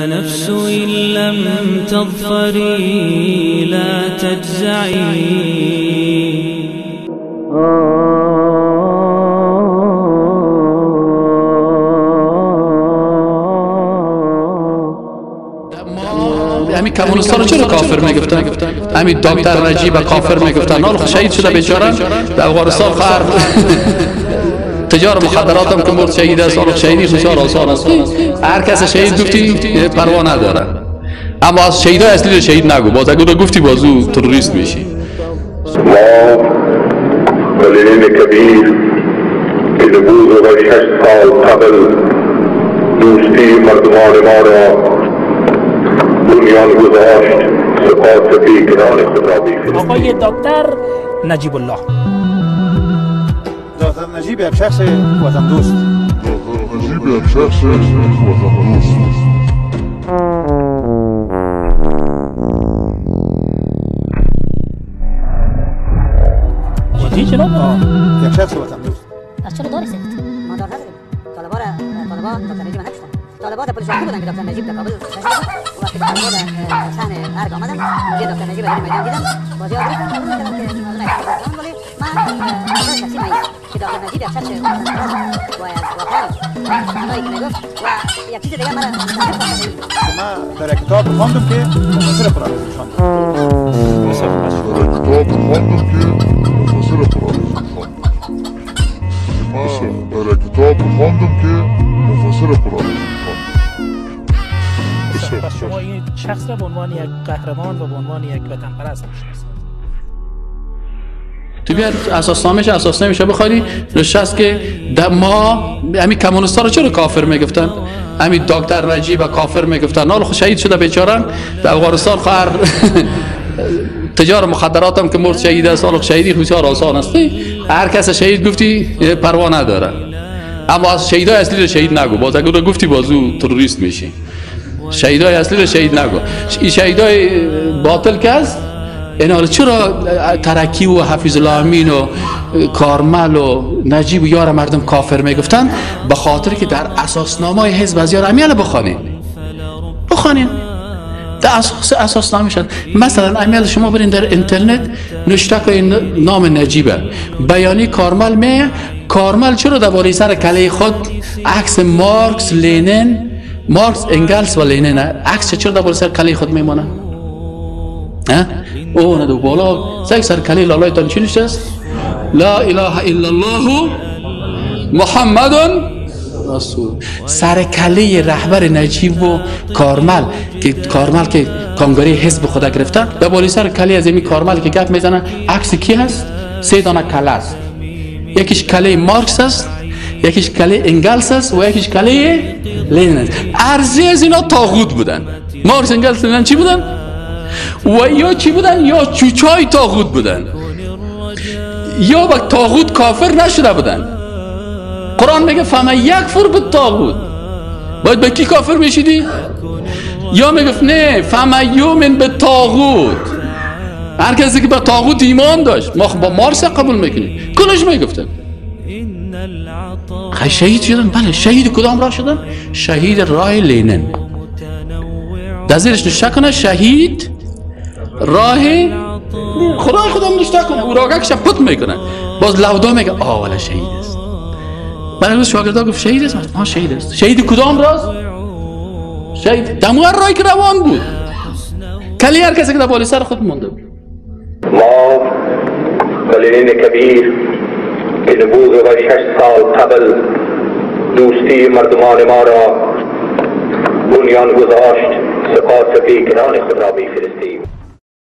يا نفس إن لم تظفري لا تجزعي. همین کمونیست‌ها رو چرا کافر میگفتن؟ همین دکتر نجیب کافر میگفتن. حالا شهید شده بیچاره در افغانستان، خر تجار مخدرات هم که مرد شهید است. حالا شهیدی بسیار آسان است، هر کس شهید گفتی پروا نداره. اما از شهیدای اصلی رو شهید نگو، باز اگه گفتی باز او تروریست میشی. ما ولین کبیر که نبوغ و 6 سال قبل دوستی مردمان ما را بنیان گذاشت، سپاس بیکران خود را می‌فرستیم. آقای دکتر نجیب الله. دکتر نجیب یک شخص وطن دوست. دکتر نجیب یک شخص وطن دوست. جدی جناب؟ یک شخص وطن دوست. از چرا دار سفت؟ ما دار نداریم. طالبا دکتر نجیب نکشتن. طالبا در پلیس بودن که دکتر نجیب در کابل کشته شد. وقتی طالبا در صحن ارگ آمدن، اونجا دکتر نجیب در میدان دیدم. بازی آوری کردم که ولی من نظر شخصی من که دکتر نجیب یک شخص وطنپرست و از واقعا اونایی که میگفت و یک چیز دیگه مرا من در کتاب خواندم که مفسر قرآن نشان. در کتاب خواندم که مفسر قرآن نشان. من در کتاب خواندم که مفسر قرآن. پس شما این شخص را به عنوان یک قهرمان و به عنوان یک وطن پرست میشناسید؟ تو بیاد اساسنامه‌ش اساسنامه‌ش بخوانی نشست که ما همین کمونیست‌ها رو چرا کافر میگفتن؟ همین دکتر نجیب کافر میگفتن. حالا شهید شده بیچاره در افغانستان، خر تجار مخدرات هم که مرد شهید است. حالا شهیدی بسیار آسان است، هر کس شهید گفتی پروا نداره. اما از شهیدای اصلی رو شهید نگو، باز اگه گفتی باز او تروریست میشی. شهیدای اصلی رو شهید نگو. این شهیدای باطل که است اینا رو چرا ترکی و حفیظ الله امین و کارمل و نجیب و یار مردم کافر میگفتن؟ به خاطر که در اساسنامه حزب از یار امیال بخوانین، بخوانین در اساسنامه شد. مثلا امیال شما برین در اینترنت نوشته کنین نام نجیبه بیانی کارمل می کارمل چرا درباره سر کله خود عکس مارکس لنین، مارکس انگلس و لنین عکس چرا درباره سر کله خود میمانه؟ ها او نه دو بالا سر کله لالایتان چی نوشته است؟ لا اله الا الله محمد رسول. سر کله رهبر نجیب و کارمل که کارمل که کانگاری حزب خدا گرفتن، در بالای سر کله از این کارمل که گپ میزنه عکس کی هست؟ سه دانه کله است. یکیش کله مارکس است، یکیش کله انگلس است و یکیش کله لنین است. ارزی از اینا طاغوت بودن. مارکس انگلس لنین چی بودن؟ و یا چی بودن؟ یا چوچای طاغوت بودن، یا با طاغوت کافر نشده بودن. قرآن میگه فمن یکفر بالطاغوت. باید به کی کافر میشیدی؟ یا میگفت نه فمن یؤمن بالطاغوت، هر کسی که به طاغوت ایمان داشت. ما با مارکس قبول میکنیم، کلش میگفتن. خیلی شهید شدن. بله شهید کدام راه شدن؟ شهید راه لنین. در زیرش نشته کنه شهید راه خدای خودم نشته کنه، او راگکش پت میکنه، باز لودا میگه آه شهید است. من روز شاگردا گفت شهید است؟ آه شهید است. شهید کدام راست؟ شهید دموار رای که روان بود. کلی هر کسی که در بالای سر خود مونده بود. ما ولین کبیر که نبوغ و 6 سال قبل دوستی مردمان ما را بنیان گذاشت، سپاس بیکران خود را میفرستیم.